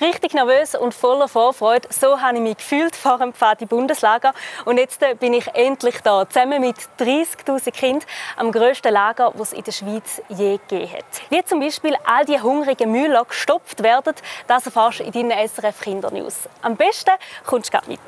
Richtig nervös und voller Vorfreude. So habe ich mich gefühlt vor dem Pfadi-Bundeslager. Und jetzt bin ich endlich da, zusammen mit 30'000 Kindern am grössten Lager, das es in der Schweiz je gegeben hat. Wie zum Beispiel all die hungrigen Müller gestopft werden, das erfährst du in deinen SRF Kindernews. Am besten kommst du mit.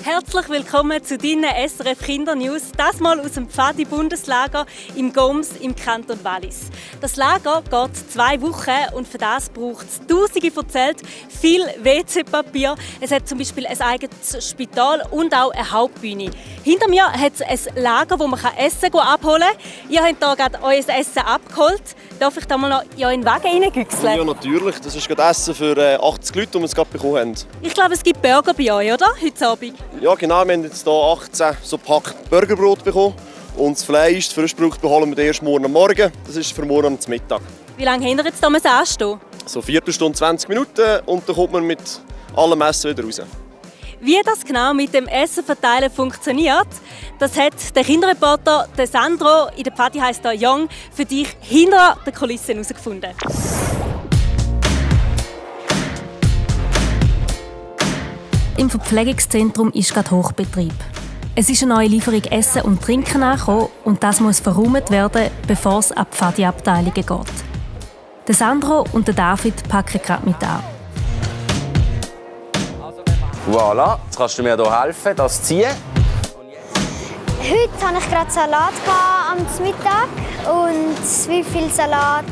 Herzlich willkommen zu deinen SRF Kindernews. Das mal aus dem Pfadi-Bundeslager im Goms im Kanton Wallis. Das Lager geht 2 Wochen und für das braucht es Tausende von Zelten, viel WC-Papier. Es hat zum Beispiel ein eigenes Spital und auch eine Hauptbühne. Hinter mir hat es ein Lager, wo man Essen abholen kann. Ihr habt hier gerade euer Essen abgeholt. Darf ich da mal noch in euren Wagen reingüchseln? Ja, natürlich. Das ist gerade Essen für 80 Leute, die wir es gerade bekommen haben. Ich glaube, es gibt Burger bei euch, oder? Heute Abend. Ja, genau. Wir haben jetzt hier 18 so Pack Burgerbrot bekommen. Und das Fleisch, das Frischprodukt, holen wir erst morgen am Morgen. Das ist für morgen am Mittag. Wie lange habt ihr jetzt hier anstehen? So 1 Viertelstunde, 20 Minuten und dann kommt man mit allem Essen wieder raus. Wie das genau mit dem Essenverteilen funktioniert, das hat der Kinderreporter Sandro, in der Pfadi heisst er Young, für dich hinter den Kulissen herausgefunden. Im Verpflegungszentrum ist gerade Hochbetrieb. Es ist eine neue Lieferung Essen und Trinken angekommen und das muss verräumt werden, bevor es an die Pfadi-Abteilungen geht. Der Sandro und der David packen gerade mit an. Voilà, jetzt kannst du mir hier helfen, das ziehen. Heute hatte ich gerade Salat am Mittag. Und wie viel Salat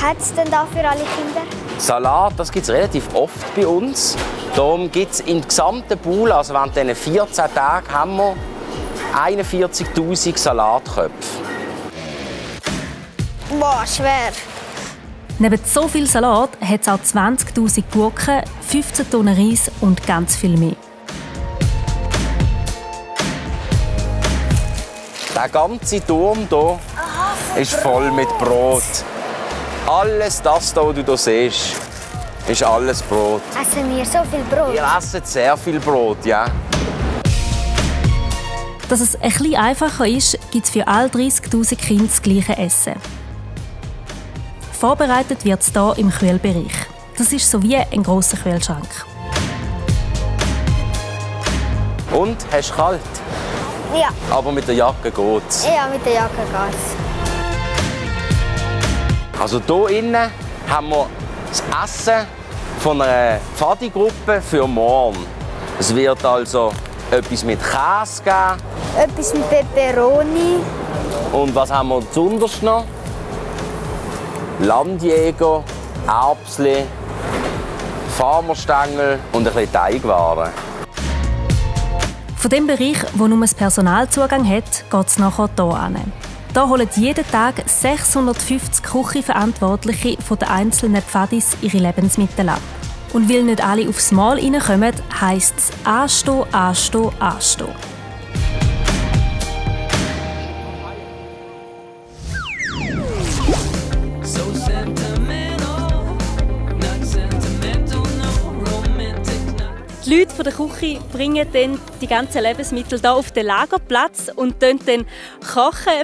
hat es denn da für alle Kinder? Salat, das gibt es relativ oft bei uns. Darum gibt es im gesamten Pool, also während diesen 14 Tagen, haben wir 41'000 Salatköpfe. Boah, schwer. Neben so viel Salat hat es auch 20'000 Gurken, 15 Tonnen Reis und ganz viel mehr. Der ganze Turm hier ist voll mit Brot. Alles das hier, was du hier siehst, ist alles Brot. Essen wir so viel Brot? Wir essen sehr viel Brot, ja. Dass es ein bisschen einfacher ist, gibt es für alle 30'000 Kinder das gleiche Essen. Vorbereitet wird es hier im Kühlbereich. Das ist so wie ein grosser Kühlschrank. Und, hast du kalt? Ja. Aber mit der Jacke geht's. Ja, mit der Jacke geht's. Also hier innen haben wir das Essen von einer Pfadi-Gruppe für morgen. Es wird also etwas mit Käse geben. Etwas mit Peperoni. Und was haben wir zuunterst noch? Landjäger, Erbsli, Farmerstängel und ein bisschen Teigwaren. Von dem Bereich, wo nur das Personal Zugang hat, geht es nachher hier hin. Hier holen jeden Tag 650 Küchenverantwortliche von den einzelnen Pfadis ihre Lebensmittel ab. Und weil nicht alle aufs Mahl reinkommen, heisst es anstehen, anstehen, anstehen. Die Leute von der Küche bringen dann die ganzen Lebensmittel hier auf den Lagerplatz und kochen dann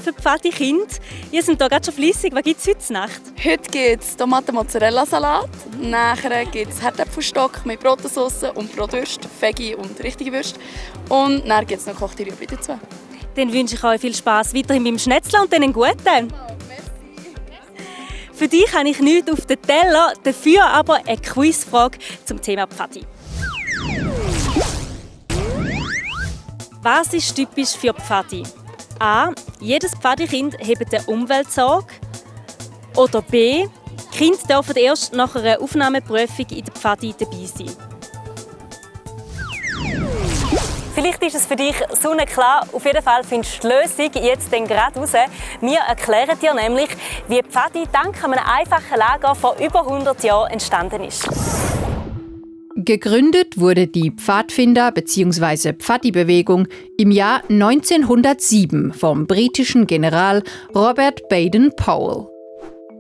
für die Pfadi-Kinder. Ihr seid hier gerade schon fleissig. Was gibt es heute Nacht? Heute gibt es Tomaten-Mozzarella-Salat. Nachher gibt es Herdäpfelstock mit Brotensauce und Brotwürste, Veggie und richtige Würste. Und dann gibt es noch gekochte Rüebli dazu. Dann wünsche ich euch viel Spass weiterhin beim Schnetzler und dann einen guten. Für dich habe ich nichts auf den Teller, dafür aber eine Quizfrage zum Thema Pfadi. Was ist typisch für Pfadi? A. Jedes Pfadi-Kind hat eine Umweltsorge. Oder B. Kinder dürfen erst nach einer Aufnahmeprüfung in der Pfadi dabei sein. Vielleicht ist es für dich sonnenklar. Auf jeden Fall findest du die Lösung jetzt gerade raus. Wir erklären dir nämlich, wie Pfadi dank einem einfachen Lager vor über 100 Jahren entstanden ist. Gegründet wurde die Pfadfinder- bzw. Pfadi-Bewegung im Jahr 1907 vom britischen General Robert Baden-Powell.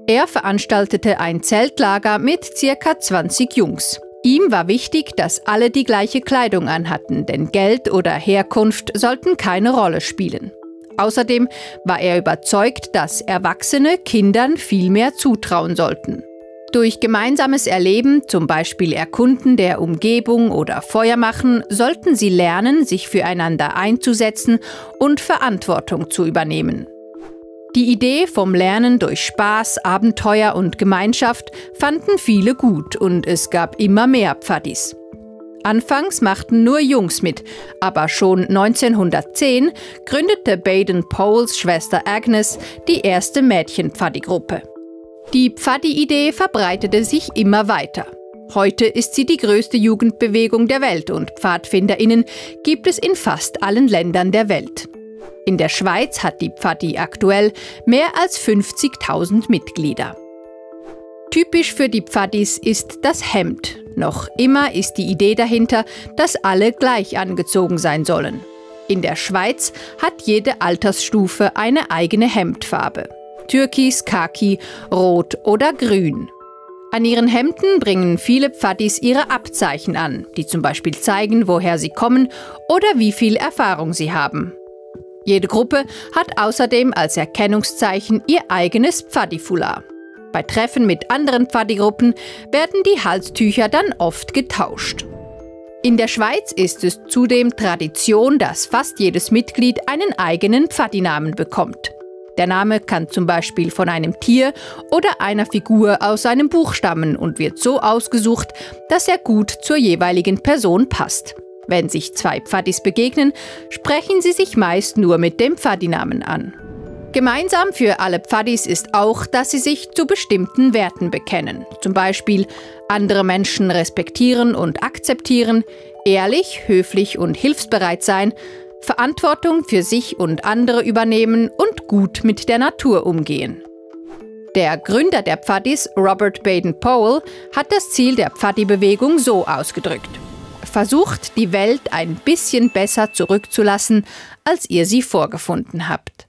Er veranstaltete ein Zeltlager mit ca. 20 Jungs. Ihm war wichtig, dass alle die gleiche Kleidung anhatten, denn Geld oder Herkunft sollten keine Rolle spielen. Außerdem war er überzeugt, dass Erwachsene Kindern viel mehr zutrauen sollten. Durch gemeinsames Erleben, zum Beispiel Erkunden der Umgebung oder Feuer machen, sollten sie lernen, sich füreinander einzusetzen und Verantwortung zu übernehmen. Die Idee vom Lernen durch Spaß, Abenteuer und Gemeinschaft fanden viele gut und es gab immer mehr Pfadis. Anfangs machten nur Jungs mit, aber schon 1910 gründete Baden-Powells Schwester Agnes die erste Mädchen-Pfadi-Gruppe. Die Pfadi-Idee verbreitete sich immer weiter. Heute ist sie die größte Jugendbewegung der Welt und PfadfinderInnen gibt es in fast allen Ländern der Welt. In der Schweiz hat die Pfadi aktuell mehr als 50.000 Mitglieder. Typisch für die Pfadis ist das Hemd. Noch immer ist die Idee dahinter, dass alle gleich angezogen sein sollen. In der Schweiz hat jede Altersstufe eine eigene Hemdfarbe. Türkis, Khaki, Rot oder Grün. An ihren Hemden bringen viele Pfadis ihre Abzeichen an, die zum Beispiel zeigen, woher sie kommen oder wie viel Erfahrung sie haben. Jede Gruppe hat außerdem als Erkennungszeichen ihr eigenes Pfadi-Foulard. Bei Treffen mit anderen Pfadi-Gruppen werden die Halstücher dann oft getauscht. In der Schweiz ist es zudem Tradition, dass fast jedes Mitglied einen eigenen Pfadi-Namen bekommt. Der Name kann zum Beispiel von einem Tier oder einer Figur aus einem Buch stammen und wird so ausgesucht, dass er gut zur jeweiligen Person passt. Wenn sich zwei Pfadis begegnen, sprechen sie sich meist nur mit dem Pfadinamen an. Gemeinsam für alle Pfadis ist auch, dass sie sich zu bestimmten Werten bekennen. Zum Beispiel andere Menschen respektieren und akzeptieren, ehrlich, höflich und hilfsbereit sein, Verantwortung für sich und andere übernehmen und gut mit der Natur umgehen. Der Gründer der Pfadis, Robert Baden-Powell, hat das Ziel der Pfadi-Bewegung so ausgedrückt: Versucht, die Welt ein bisschen besser zurückzulassen, als ihr sie vorgefunden habt.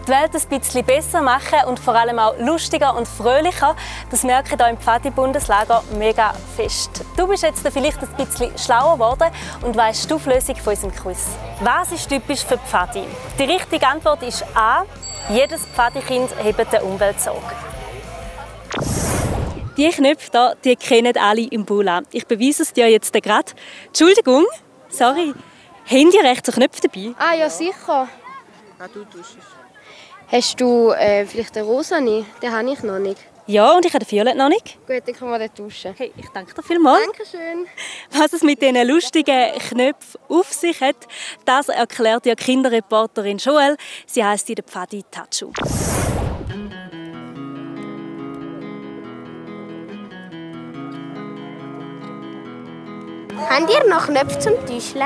Die Welt ein bisschen besser machen und vor allem auch lustiger und fröhlicher, das merke ich hier im Pfadi-Bundeslager mega fest. Du bist jetzt vielleicht ein bisschen schlauer geworden und weisst die Auflösung von unserem Quiz. Was ist typisch für Pfadi? Die richtige Antwort ist A. Jedes Pfadi-Kind hebt eine Umweltsorge. Die Knöpfe hier, die kennen alle im Bula. Ich beweise es dir jetzt gerade. Entschuldigung, sorry. Haben die rechts Knöpfe dabei? Ah ja, sicher. Du tust es. Hast du vielleicht den rosa nicht? Den habe ich noch nicht. Ja, und ich habe den Violet noch nicht. Gut, dann können wir den tauschen. Hey, ich danke dir vielmals. Dankeschön. Was es mit diesen lustigen Knöpfen auf sich hat, das erklärt ja Kinderreporterin Joel. Sie heisst in der Pfadi Tatschu. Habt ihr noch Knöpfe zum Täuschen?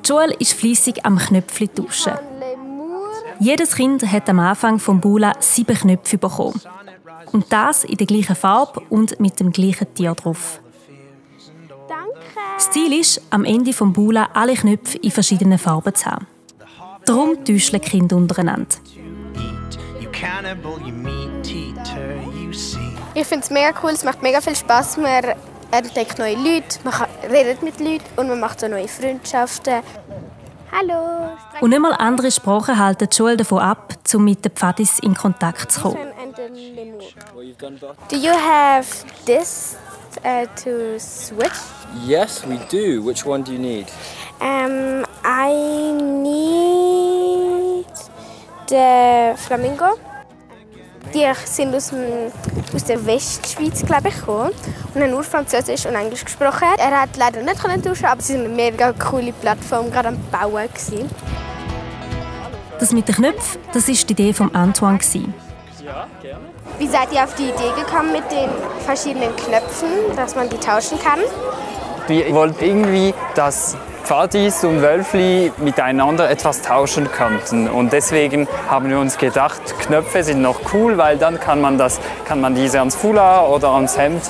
Joel ist fleissig am Knöpfchen tauschen. Jedes Kind hat am Anfang vom Bula 7 Knöpfe bekommen. Und das in der gleichen Farbe und mit dem gleichen Tier drauf. Danke. Das Ziel ist, am Ende des Bula alle Knöpfe in verschiedenen Farben zu haben. Darum täuschen die Kinder untereinander. Ich finde es mega cool, es macht mega viel Spass. Man entdeckt neue Leute, man redet mit Leuten und man macht so neue Freundschaften. Hallo. Und nicht mal andere Sprachen halten Joel davon ab, um mit den Pfadis in Kontakt zu kommen. Do you have this to switch? Yes, we do. Which one do you need? I need the Flamingo. Die sind aus der Westschweiz, glaube ich, gekommen und haben nur Französisch und Englisch gesprochen. Er hat leider nicht tauschen, aber sie waren eine mega coole Plattform, gerade am Bauen gewesen. Das mit den Knöpfen, das war die Idee von Antoine. Ja, gerne. Wie seid ihr auf die Idee gekommen mit den verschiedenen Knöpfen, dass man die tauschen kann? Wir wollten irgendwie, dass Pfadis und Wölfli miteinander etwas tauschen könnten. Und deswegen haben wir uns gedacht, Knöpfe sind noch cool, weil dann kann man diese ans Foulard oder ans Hemd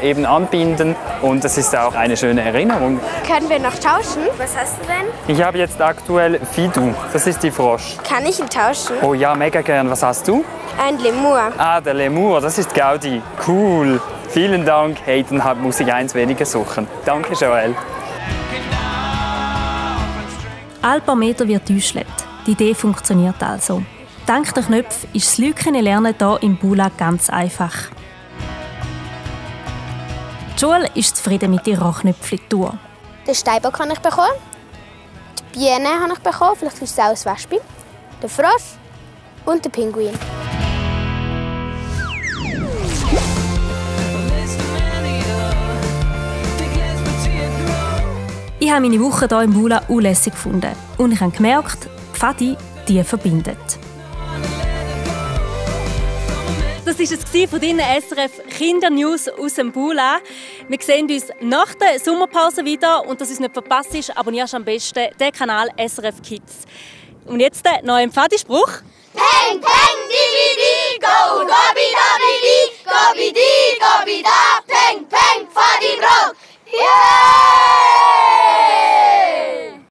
eben anbinden. Und das ist auch eine schöne Erinnerung. Können wir noch tauschen? Was hast du denn? Ich habe jetzt aktuell Fidu, das ist die Frosch. Kann ich ihn tauschen? Oh ja, mega gern. Was hast du? Ein Lemur. Ah, der Lemur, das ist Gaudi. Cool. Vielen Dank. Hey, dann muss ich eins weniger suchen. Danke, Joel. Alle paar Meter wird täuschelt. Die Idee funktioniert also. Dank der Knöpfe ist das Lückenlernen hier im Bula ganz einfach. Joel ist zufrieden mit ihrer Knöpfli-Tour. Den Steinbock habe ich bekommen. Die Biene habe ich bekommen. Vielleicht ist es auch ein Wespe. Den Frosch und den Pinguin. Ich habe meine Woche hier im Bula unlässig gefunden. Und ich habe gemerkt, Pfadi, die verbindet. Das war es von deinen SRF Kindernews aus dem Bula. Wir sehen uns nach der Sommerpause wieder. Und dass du es nicht verpasst, abonnierst am besten den Kanal SRF Kids. Und jetzt noch ein Pfadi-Spruch. Peng, peng, di, go, gobi, dabidi, gobi, di, go.